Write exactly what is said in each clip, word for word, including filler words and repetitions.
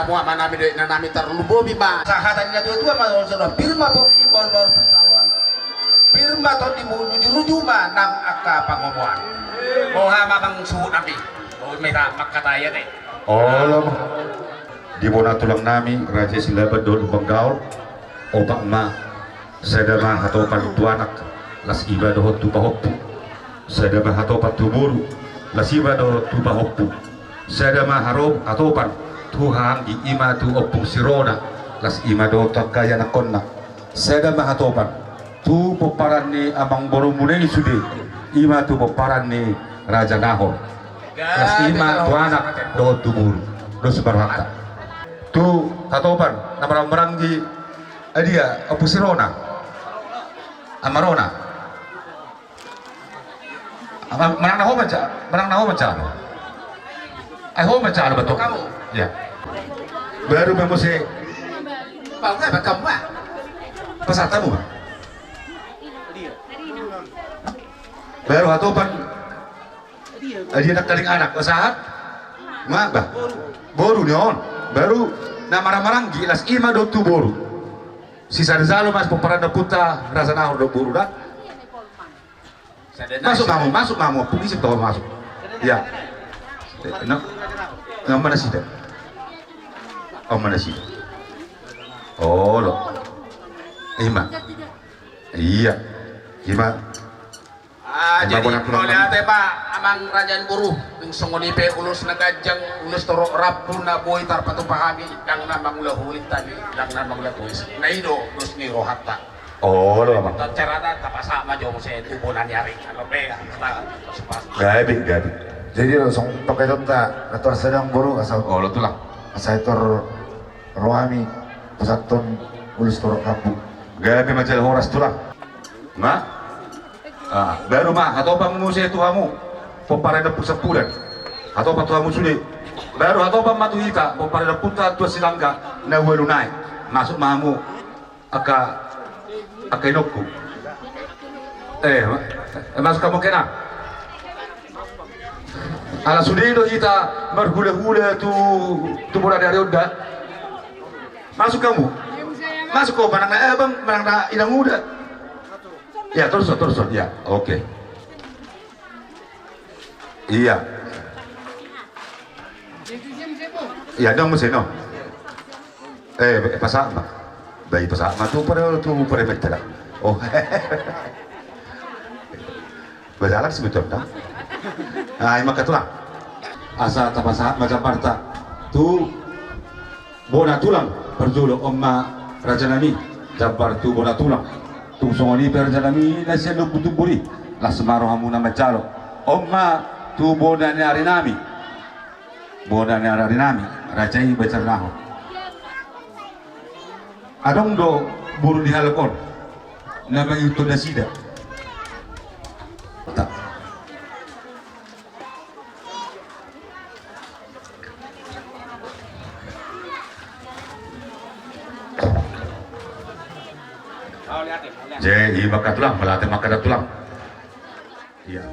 Mua ma nami dohot inanami, tarlumobi ma. Sahatan ni na tua-tua ma songon on, pir ma pongki, bohor-bohor pansalongan. Pir ma tondi, luju-luju ma nang angka pangomoan. Boha ma bang suhut nami? Boha ma hita mangkatai ate? Olo ma. Di bona tulang nami, Raja Silaban dohot Lumban Gaol, opat ma, sada ma hatopan tu anak, las i ma dohot tu pahompu. Sada ma hatopan tu boru, las i ma dohot tu pahompu. Sada ma haro-, hatopan tu hahaanggi, i ma tu ompung Sirona, las i ma dohot tu angka ianakkonna. Sada ma hatopan tu pomparan ni amangborumuna i sude, i ma tu pomparan ni Raja Nahor. Las i ma tu anak dohot tu boru. Dos ma rohanta. Tu hatopan na marhaha-maranggi, adia, ompung Sirona? Ama Rona. Apa, manang na ho ma ja-, manang na ho ma jalo. Ai ho ma jalo, betul. Kamu? Ya. Baru ma muse. Bang, apa kamu, Pak? Pasahat hamu, Pak. Baru hatopan. Adia, nangkaning anak, pasahat. Ma, bah. Boru ni on. Baru na marhaha-maranggi, las i ma dohot tu boru. Sisada jalo ma pomparan ni ompunta Raja Nahor dohot boru da. Masuk ma hamu, masuk ma hamu, ompung, isi ma hamu masuk. Ya. Eh, na, na on ma nasida. On ma nasida. Olo. I ma. Iya. I ma. Ah, jadi mauliate ma amang raja ni boru, dung songon i pe ulos na ganjang, ulos torop rambu na boi tarpatupa hami, ndang na mangula hulit hami, ndang na mangula tois. Na i do dos ni rohanta. Olo, amang. Carana tapasahat ma jo muse tu bona ni ari. Alo pe, ya. Gabe, gabe. Jadi langsung pakai tonta, na tor sedang boru, asal. Olo, tulang. Asal tor rohami, pasahathon ulos torop rambu. Gabe ma jala horas, tulang. Ma? Ah, baru ma hatopan muse tu hamu. Pomparan ni ompung Sampudan. Hatopan tu hamu sude. Baru hatopan ma tu hita, pomparan ni ompunta Tuan Silangga na ualu nai. Masuk ma hamu. Angka, angka inongku. Eh, ma-, eh, masuk hamu kena. Ala sude do hita marhula-hula tu, tu bona ni ari on da. Masuk hamu. Masuk ho, manang na abang, manang na inanguda. Ya, torus, torus, ya. Oke. Iya. Iya, dong, muse, no. Eh, pasahat ma. Bah, pasahat ma tu pada, tu pada mentera. Oh. Bajalan sebetulna. Ah, ima ketulah. Asa tapasahat ma jambarta tu bona tulang parjolo, on ma raja nami, jambar tu bona tulang. Tung songon i pe raja nami na sian lombu tumbur i, las ma rohamuna manjalo. On ma tu bona ni ari nami. Bona ni ari nami, raja i bacar naho. Adong do boru ni halak on na mangihuthon nasida. Jadi, maka tulang, mauliate mangkatai tulang. Iya.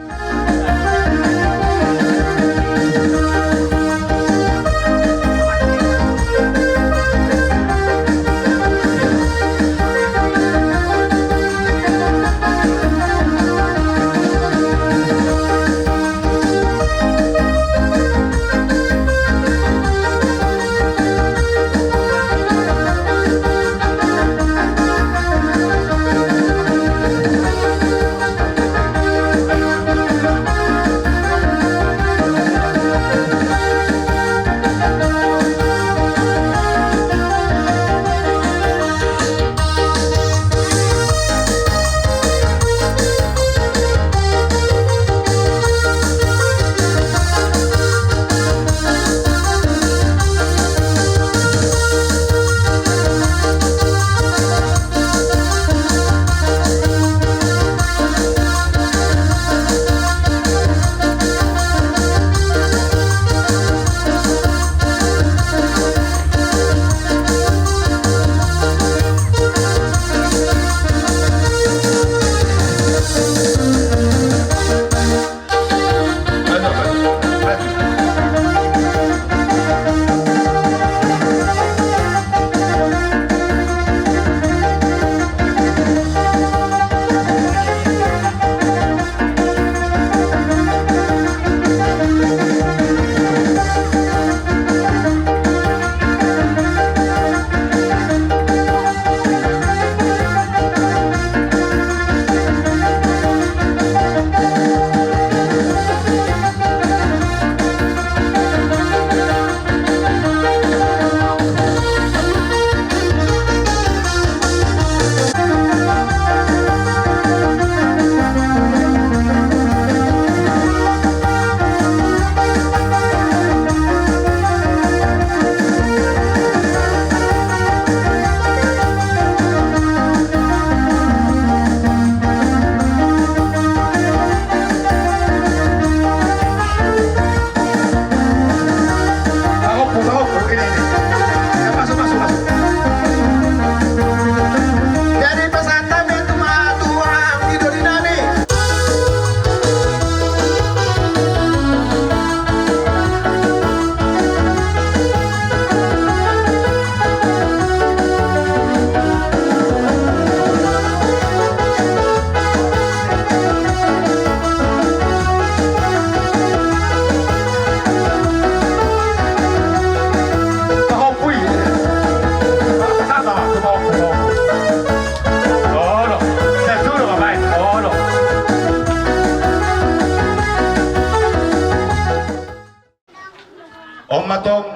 Antong,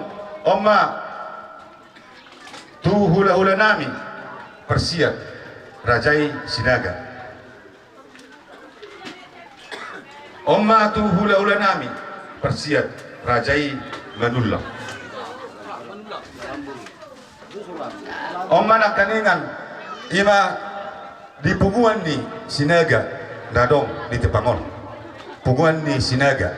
on ma tu hulahulanami parsiat raja i Sinaga. On ma tu hulahulanami parsiat raja i Manullang. On ma nangkiningan, i ma di punguan ni Sinaga na adong di Tipang on. Punguan ni Sinaga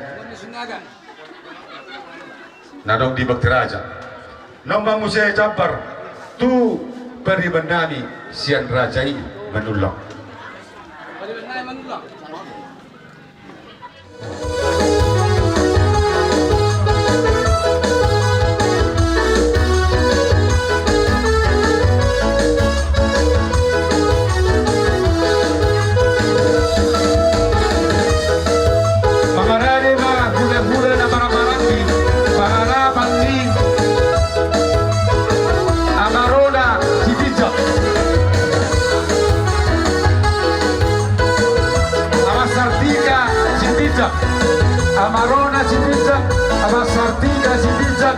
na adong di Bakti Raja. On ma muse jambar tu pariban nami sian raja i Manullang. Mangarade ma hulahula na marhahamaranggi, pangalapan ni Amarona Sitinjak. Ama Sartika Sitinjak. Amarona Sitinjak. Ama Sartika Sitinjak.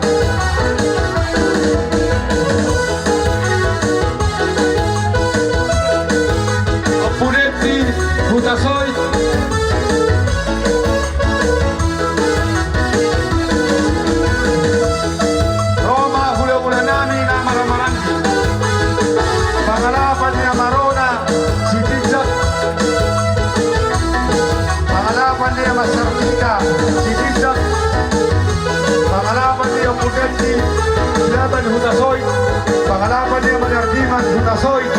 Ompu Denti Hutasoit. Ro ma hulahulanami na marhahamaranggi. Pangalapan ni Amarona Sitinjak. Pangalapan ni Ama Sartika Sitinjak. Pangalapan ni Ompu Denti Silaban Hutasoit. Pangalapan ni Ama Dardiman Hutasoit.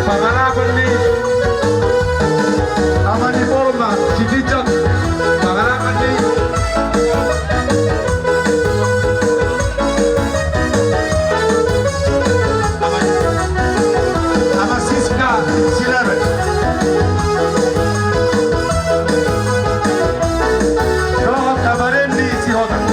Pangalapan ni Ama ni Polma Sitinjak. Pangalapan ni Ama, Ama Siska Silaban. Dohot Ama Dendi Sihotang.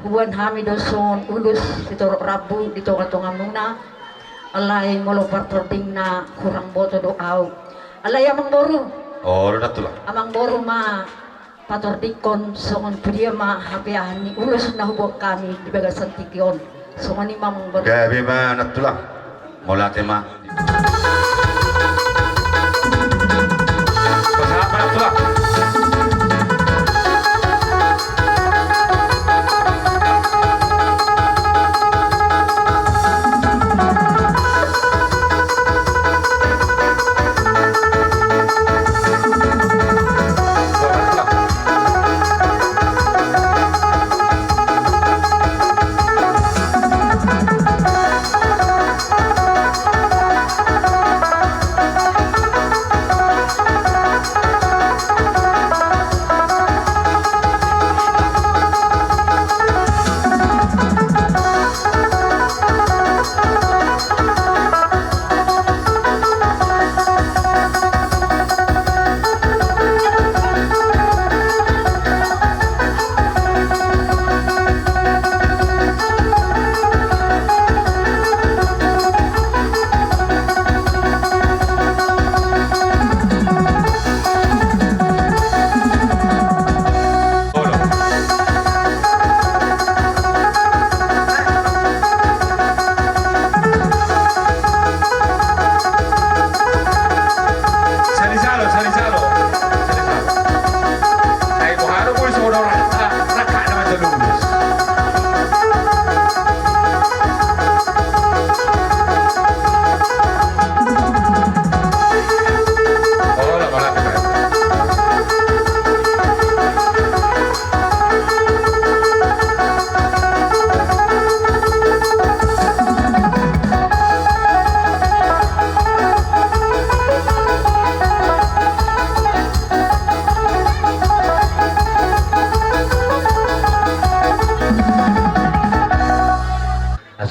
Huboan hami do songon ulos sitorop rambu di tongatongamuna. Alai molo partordingna hurang boto do au. Alai amangboru. O, do na tulang. Amangboru ma patordingkon songon tudia ma hapeahan ni ulos na huboan hami di bagasan tingki on. Songon i ma amangboru. Gabe ma na tulang. Mauliate ma.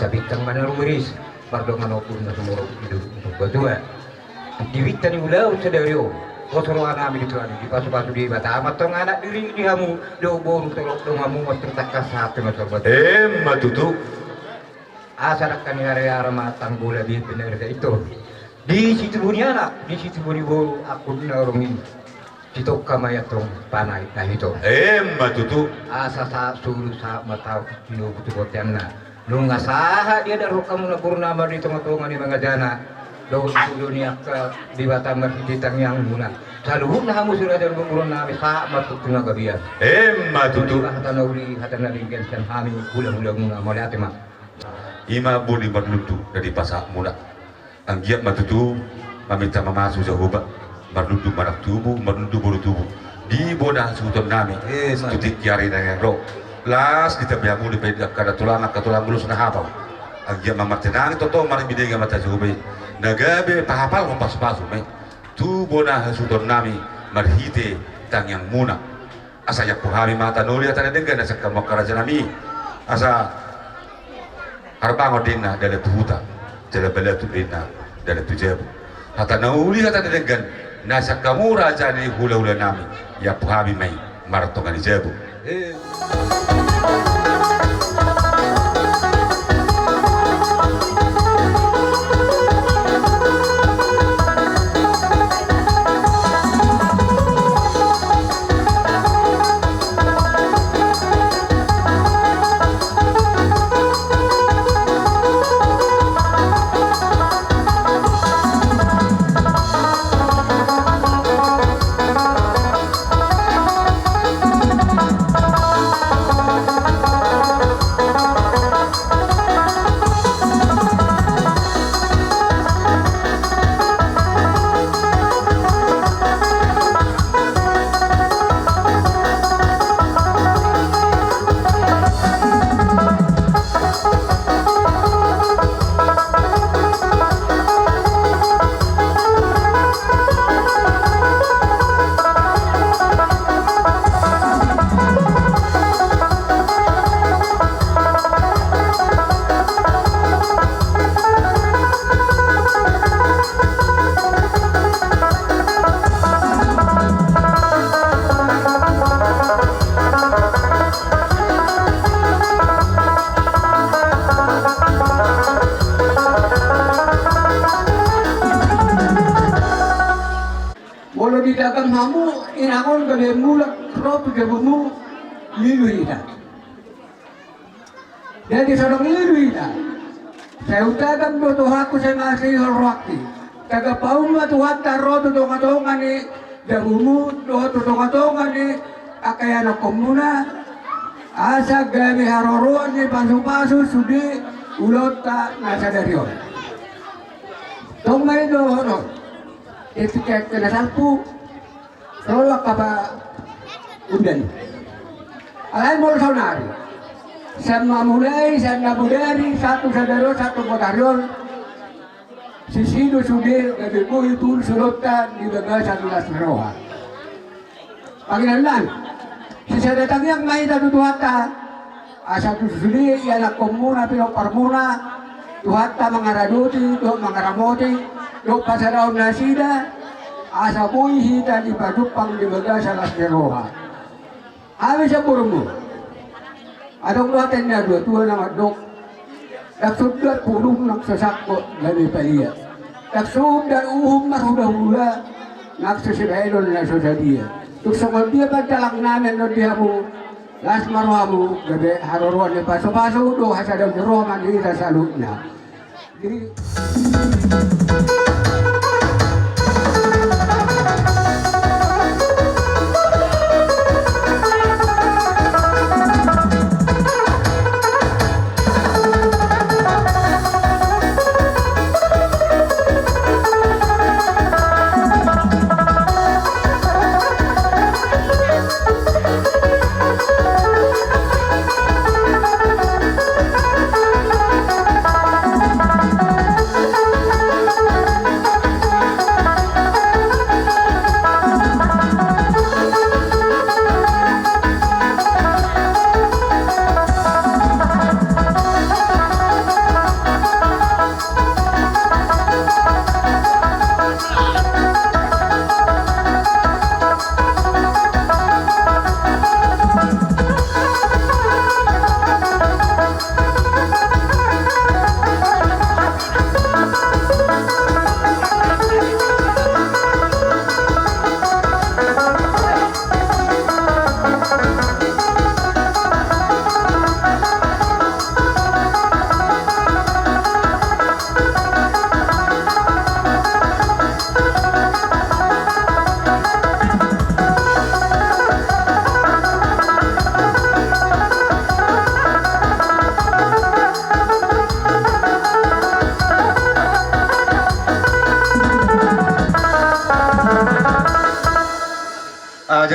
Sabintang ma na rumiris, mardongan ombun na sumorop, di dolok na tumbatua. Di bintang ni ulaon sadari on, pos roha nami di Tuhan, dipasupasu Debata ma antong anak diri di hamu, dohot boru, tolong donganmu ma antong tangkas sahat tu na sorban. Emma tutu. Asa dangka ni hariara ma antong bola biar benar sa itu. Di situbu ni anak, di situbu ni boru, angkup na ro i. Sitongka ma i antong panait na hito. Emma tutu. Asa sahat solu sahat ma taon, tinogu tu bonteanna. Nunga sahat diadarhon hamu namboruna ma di tongatonga ni mangajana. Dohot di ulu ni angka Debata marhite tangiangmuna. Saluhutna hamu siraja ni boru nami sahat ma tu na gabean. Emma tutu. Hata na uli, hata na denggan sian hami, hulahulamuna, mauliate ma. Ima boni marlundu na dipasahatmuna. Anggiat ma tutu maminta mamasu Jahowa, marlundu manang tubu, marlundu boru tubu. Di bona hasuhuton nami. Eh, tu tingki ari na naeng ro. Las di tabe hamu di pe angka na tulang, angka tulang bulus na hapal. Anggiat ma martinangi toto marbinege mata Jahowa i. Na gabe pahapalhon pasupasu ma i. Tu bona hasuhuton nami marhite tangiangmuna. Asa iampu hami ma hata na uli hata na denggan na sian hamu angka raja nami. Asa harbangon do inna dalan tu huta, jala balatuk do inna dalan tu jabu. Hata na uli hata na denggan na sian hamu raja ni hulahula nami, iampu hami ma i martonga ni jabu. Molo ditagam hamu inangon gabe mulak ro tu jabumu, lilu hita. Jadi songon i do hita. Sai hutagam do tu rohangku, sai mangihol rohangki. Tagam hamu ma Tuhanta ro tu tongatonga ni jabumu dohot tu tongatonga ni angka ianakkonmuna. Asa gabe haroroan ni pasupasu sude ulaonta na sadari on. Tong ma i dohonon. Etika kena salpu. Ro angka paundani. Alai molo saonari, sian mamulai sian na bodari sahat tu sadari on, sahat tu botari on, sisi do sude gabe boi tutu ulaonta di bagasan las ni roha. Pangidoan nami, sisada tangiang ma hita tu Tuhanta. Asa tutu sude ianakkonmuna, pinomparmuna, Tuhanta mangaradoti dohot mangaramoti dohot pasadahon nasida, asa boi hita dipajumpang di bagasan las ni roha. Hami sian borumuna. Adong do hata ni natuatua na mandok, ndang so undat pudung nang so sangkot gabe palia. Ndang so undat uhum marhulahula nang so sibahenon na so sadia. Tung songon dia pantalang nami annon di hamu. Las ma rohamu, gabe haroroan ni pasupasu dohot hasadaon ni roha ma di hita saluhutna. Jadi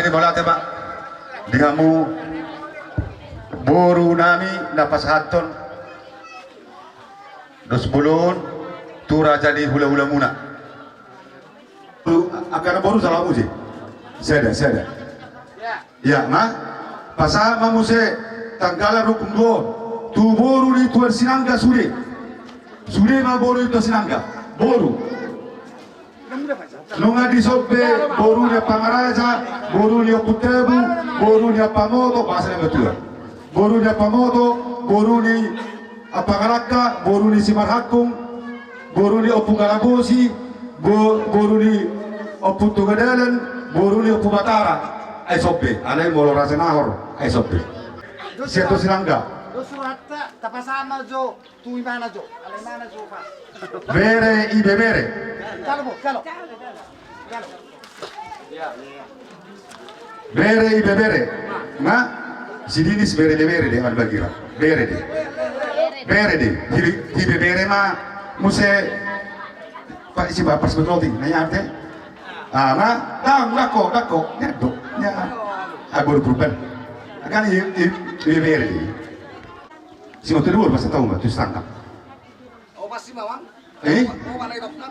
Mauliate ma di hamu boru nami na pasahathon dos bolon tu raja ni hulahulamuna. Angka na boru sala muse. Sada, sada. Ia ma, pasahat ma muse tanggalan rukun dua on tu boru ni Tuan Sinangga sude. Sude ma boru ni Tuan Sinangga. Boru. Nunga dison be boru ni ampangaraja, boru ni Ompu Tabu, boru ni Ampamoto, bahasa na batua. Boru ni Ampamoto, boru ni Ampangarangka, boru ni Simarhangkung, boru ni Ompu Galabosi, bo-, boru ni Ompu Tugadalan, boru ni Ompu Batara. Ai dison be, alai molo Raja Nahor, ai dison be. Sian Tuan Sinangga. Dos rohanta, tapasahat ma jo. Tu imana jo, ala imana jo, Pak. Bere ibebere. Jalo, Bo, jalo. Jalo. Bere ibebere. Nga, si Dinis bere ibebere de, Albagira. Bere de. Bere de. Hibi, ibebere ma, muse, Pak, si Bapak sebetulnya, nanya arte. Ah, nga, dang, dako, dako, nyado, nya. Ah, baru berubah. Kan i, i, ibebere de. Si motor dua, pas tahu nggak, tuh setangkap. Opas si Mamang. Eh? Opas na idapkan.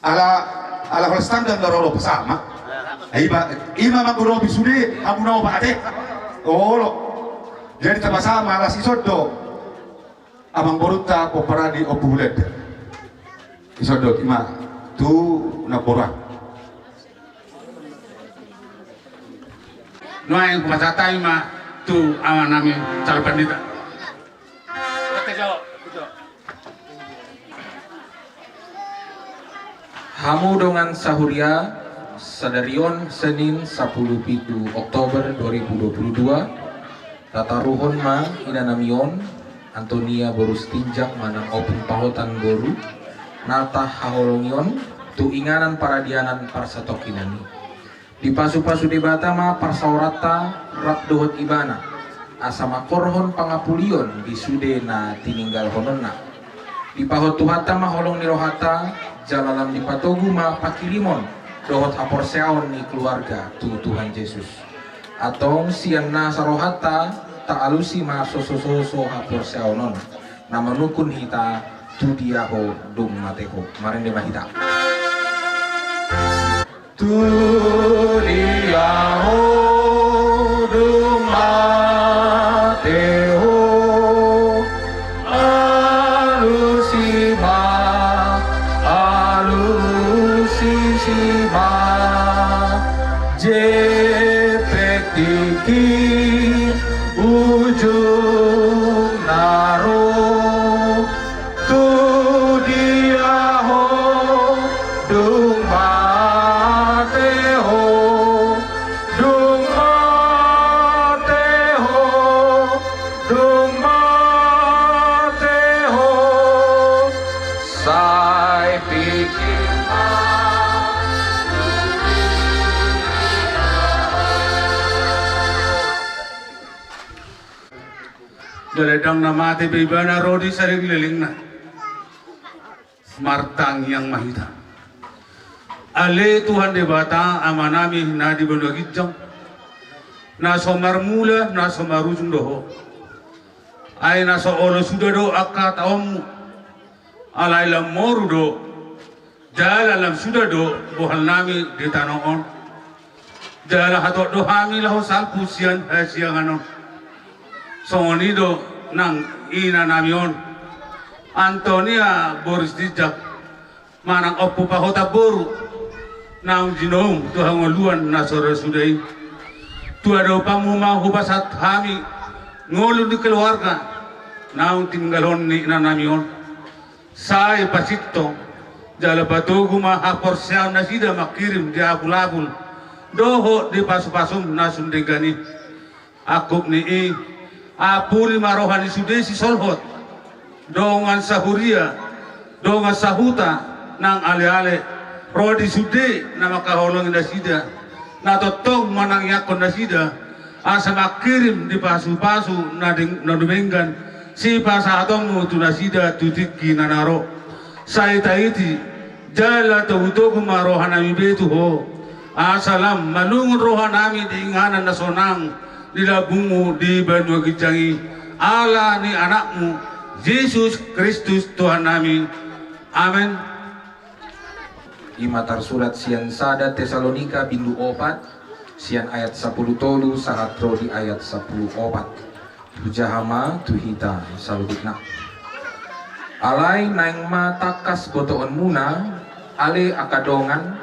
Ala, ala holas tanggang na ro do sama. Ai ba, ima manggoropi sude, hamu na opat ate. Olo. Jadi tapasahat ma ala si sodo. Amangborunta pomparan ni Ompu Hulenda. I sodo ima tu na pomparan. Nuaeng hupasahat hami ma tu amanami calon pandita. Hamu dongan sahuria, sadari on Senin sampulu pitu Oktober dua ribu dua puluh dua, tataruhon ma inanami on, Antonia boru Sitinjak manang Ompung Pahotan boru, na tahaholongi on tu inganan paradianan parsatongkinan i. Dipasupasu Debata ma parsaoranta rap dohot ibana, asa mangkorhon pangapulion di sude na tininggalhononna. Dipahot Tuhanta ma holong ni rohanta, jala lam dipatogu ma pangkirimon dohot haporseaon ni keluarga tu Tuhan Jesus. Antong sian nasa rohanta, taalusi ma sosososo haporseaon on, na manungkun hita tu dia ho dung mate ho. Marende ma hita. Tu dia ho dung mate ho, alusi ma, alusi ma, je pe tingki ujungna ro. Tu dia ho dung mate ho, dung mate ho, dung mate ho, sai pikir ma. Jala ndang na mate be ibana ro di salelenglelengna. Martangiang ma hita. Ale Tuhan Debata, Amanami na di banua ginjang, na so marmula, na so marujung do Ho. Ai na so olo suda do angka taonmu, alai lam moru do, jala lam suda do bohalnami di tano on. Jala hatop do hami laho salpu sian hasiangan on. Songon i do nang inanami on, Antonia boru Sitinjak, manang Ompu Pahotan boru, naung jinoum tu hangoluan na so ra suda i. Tu adopanmu ma hupasahat hami ngolu ni keluarga naung tininggalhon ni inanami on. Sai pasintong jala patogu ma haporseaon nasida mangkirim di apulapul dohot di pasupasum na sun denggan i. Angkup ni i, apuli ma roha ni sude sisolhot, dongan sahuria, dongan sahuta, nang aleale, ro di sude na mangkaholongi nasida, na tongtong manangiangkon nasida, asa mangkirim di pasupasu na deng-, na dumenggan sipasahatonmu tu nasida tu tingki na na ro. Sai taiti jala togutogu ma rohanami be tu Ho. Asa lam malungun rohanami di inganan na sonang di lambungmu di banua ginjang i, ala ni Anakmu, Jesus Kristus Tuhannami. Amen. I ma tarsurat sian sada Tesalonika bindu opat, sian ayat sampulu tolu sahat ro di ayat sampulu opat. Hujaha ma tu hita saluhutna. Alai naeng ma tangkas botoonmuna, ale angka dongan,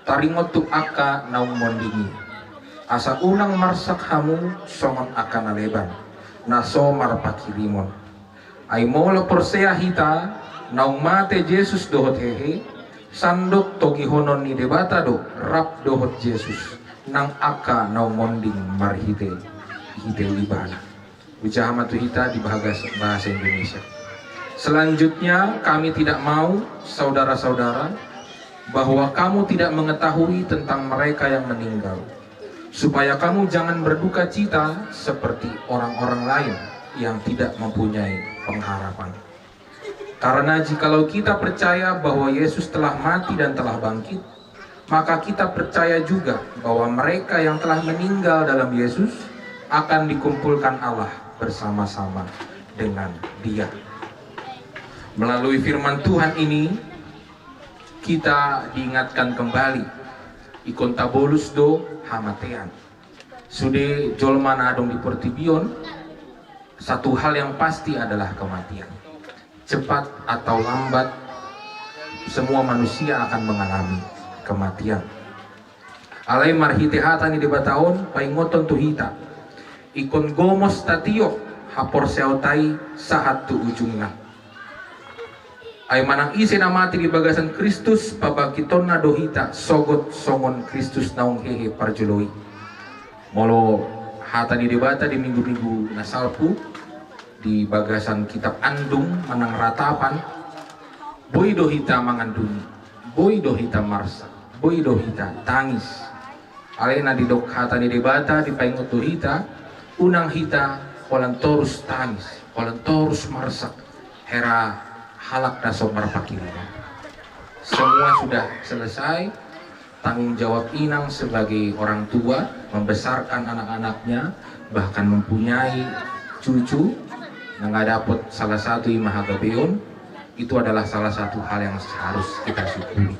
taringot tu angka naung monding i. Asa unang marsak hamu songon angka na leban, na so marpangkirimon. Ai molo porsea hita, naung mate Jesus dohot hehe, sandok togihonon ni Debata do rap dohot Jesus nang angka naung monding marhite, hite Ibana. Hujaha ma tu hita di bahasa, bahasa Indonesia. Selanjutnya, kami tidak mau, saudara-saudara, bahwa kamu tidak mengetahui tentang mereka yang meninggal, supaya kamu jangan berduka cita seperti orang-orang lain yang tidak mempunyai pengharapan. Karena jikalau kita percaya bahwa Yesus telah mati dan telah bangkit, maka kita percaya juga bahwa mereka yang telah meninggal dalam Yesus akan dikumpulkan Allah bersama-sama dengan Dia. Melalui firman Tuhan ini, kita diingatkan kembali, ingkon tabolus do hamatean. Sude jolma na adong di portibi on, satu hal yang pasti adalah kematian. Cepat atau lambat, semua manusia akan mengalami kematian. Alai marhite hata ni Debata on, paingothon tu hita, ingkon gomos tatiop haporseaonta i sahat tu ujungna. Ai manang ise na mate di bagasan Kristus, pabangkitonna do hita sogot songon Kristus naung hehe parjolo i. Molo hata ni Debata di minggu-minggu na salpu, di bagasan kitab Andung manang Ratapan, boi do hita mangandungi, boi do hita marsak, boi do hita tangis. Alai na didok hata ni Debata, dipaingot tu hita, unang hita holan torus tangis, holan torus marsak, hera halak na so marpangkirimon. Semua sudah selesai. Tanggung jawab inang sebagai orang tua, membesarkan anak-anaknya, bahkan mempunyai cucu, na nga dapot salah satu i ma hagabeon, itu adalah salah satu hal yang harus kita syukuri.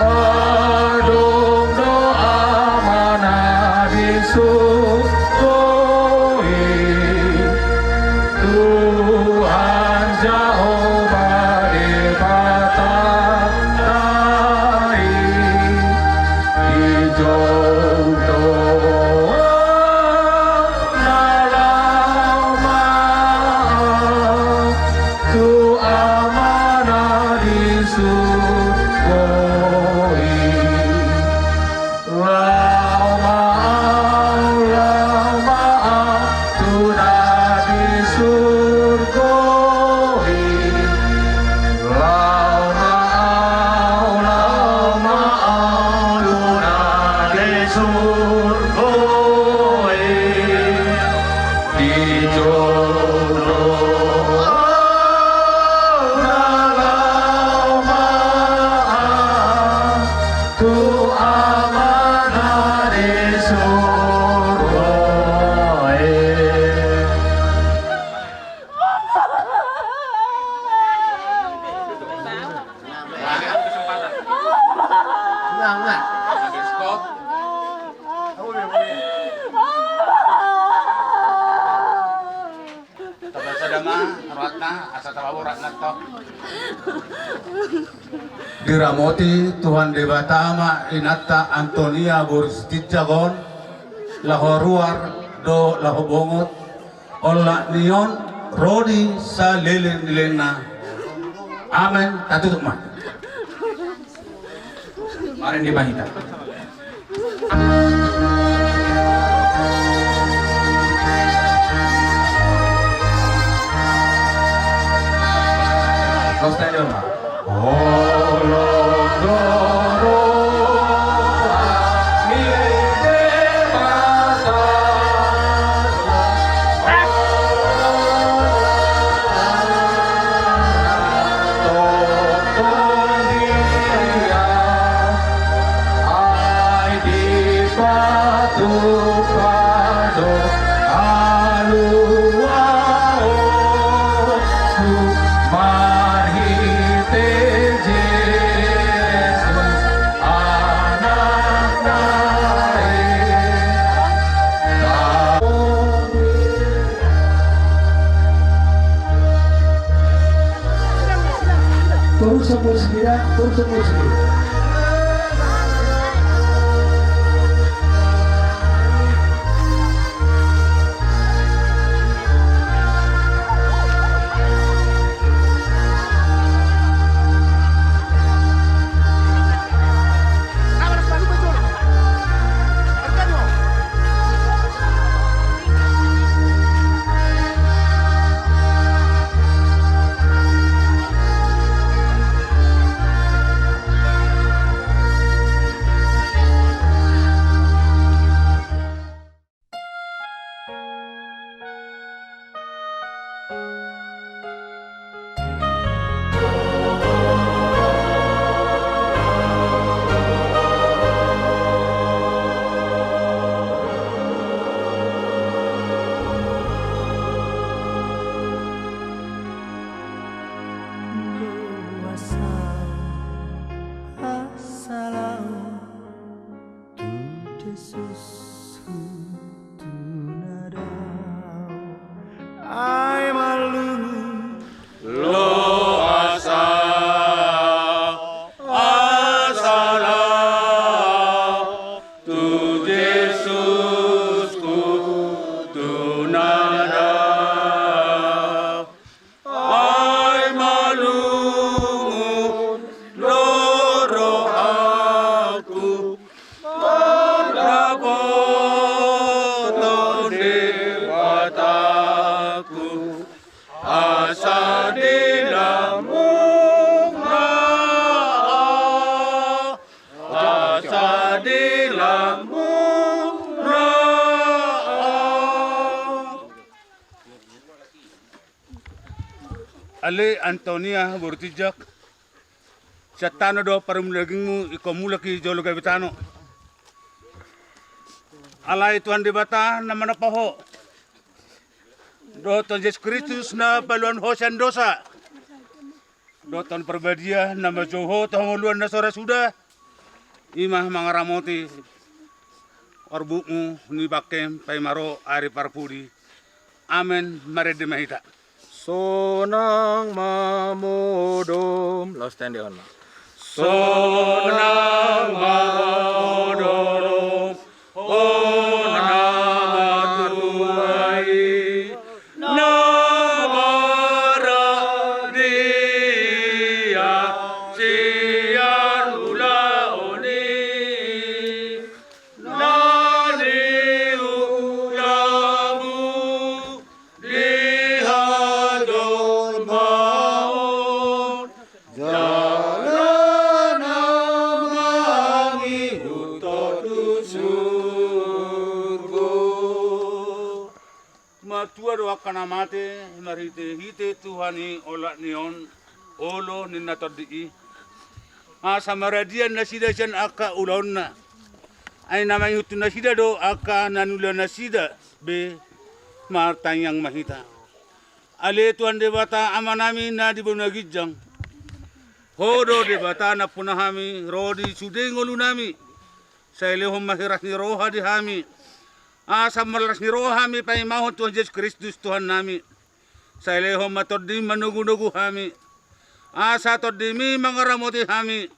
Adong do Amana di surgo i, Tuhan Jahowa Debatanta i, dijou do na laho ma tu Amana di surgo i. Laho ma, laho ma tu na di surgo i. Laho ma, laho ma tu na di surgo i. Dijou do na laho ma tu Amana di surgo i. Taba sada ma rohatna, asa taba boratna to. Diramoti Tuhan Debata ma inanta Antonia boru Sitinjak on, laho ruar dohot laho bongot, olat ni on ro di saleleng ni lelengna. Amen. Tatutup ma. Marende ma hita. Los tadi ma. Terus musik ya, terus musik. Loas au, asa lao tu Jesus hutunadao. Ai malungun. Loas au, asa lao tu Jesus hutunadao. Ai malungun do rohangku mandapothon Debataku, asa di lambungna, asa di lambungna. Ale Antonia boru Tinjak, sian tano do parmula dagingmu, ingkon mulak i jolo gabe tano. Alai Tuhan Debata na manompa ho, dohot Tuhan Jesus Kristus na paluahon ho sian dosa, dohot Tondi Parbadia na manjou ho tu hangoluan na so ra suda, i ma mangaramoti orbukmu ni bangkem paima ro ari parpudi. Amen. Marende ma hita. Sonang ma modom. Laos tendehon ma. Sonang ma modom, o na matua i, na maradian sian ulaon i, na niulamu di hajolmaon, jala na mangihut ho tu surgo. Matua do angka na mate marhitehite Tuhan i olat ni on, olo ninna tondi i, asa maradian nasida sian angka ulaonna. Ai na mangihut tu nasida do angka na niula nasida be. Martangiang ma hita. Ale Tuhan Debata Amanami na di banua ginjang, ho do Debata nampuna hami ro di sude ngolunami. Sai lehon ma hiras ni roha di hami, asa marlas ni roha hami paimahon Tuhan Jesus Kristus Tuhannami. Sai lehon ma Tondim manogunogu hami, asa Tondimi mangaramoti hami,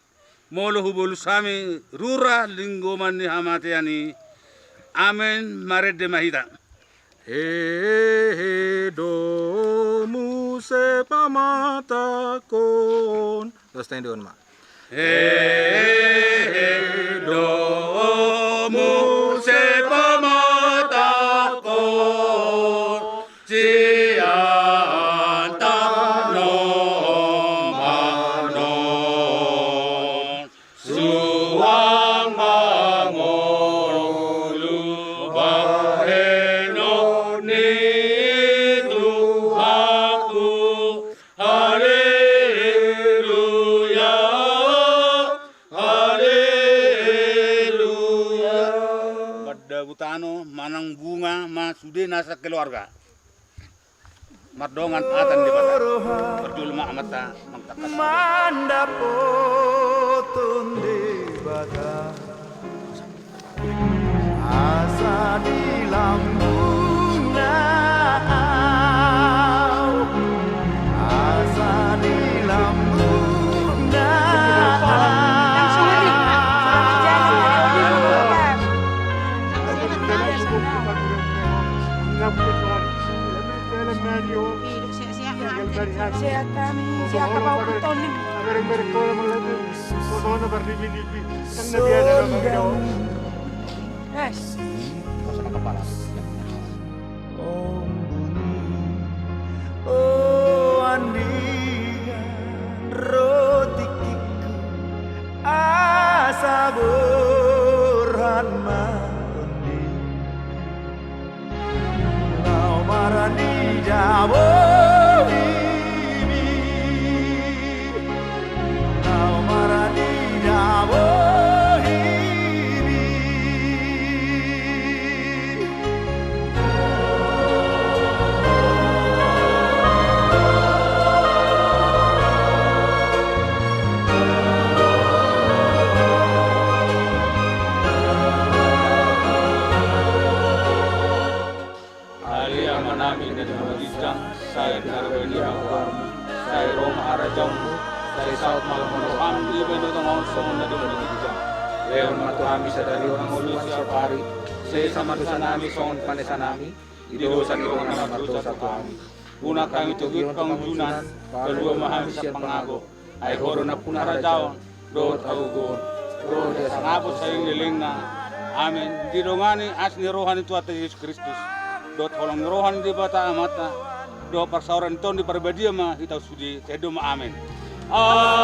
molo hubolus hami rura linggoman ni hamatean i. Amen. Marende ma hita. Hehe do muse pamatangkon. Laos tendehon ma. Hehe do muse pamatangkon sian tano on. Suang mangolu bahenon ni Tuhanku. Haleluya, haleluya. Mandabu tano manang bunga ma sude na sakeluarga. Mardongan hata ni Debata. Parjolo ma amanta mangtangkas. Mandapothon Debata asa di lambungna au, asa di lambungna Kami siapa mau bertolong? Bereng-bereng kau nama lagi. Kau sama berdibi-dibi. Kan nabi ada nama kita. Eh. Ombun i, o andigan, ro tingkingku, asa borhat ma ondi. Laho marani dabo himi. Laho marani dabo himi. Ale Amanami na di banua ginjang, sai pinarbadia ma goarMu, sai ro ma harajaonMu, sai saut ma lomo ni rohaM di banua tonga on songon na di banua ginjang. Lehon ma tu hami sadari on hangoluan siapari, sesa ma dosanami songon panesanami di dosa ni dongan na mardosa tu hami. Unang hami togihon tu pangunjunan, palua ma hami sian pangago. Ai Ho do nampuna harajaon dohot hagogoon dohot hasangapon saleleng ni lelengna. Amen. Didongani asi ni roha ni Tuhanta Jesus Kristus dohot holong ni roha ni Debata Amanta dohot parsaoran ni Tondi Parbadia ma hita sude. Sai do ma. Amen. Amen.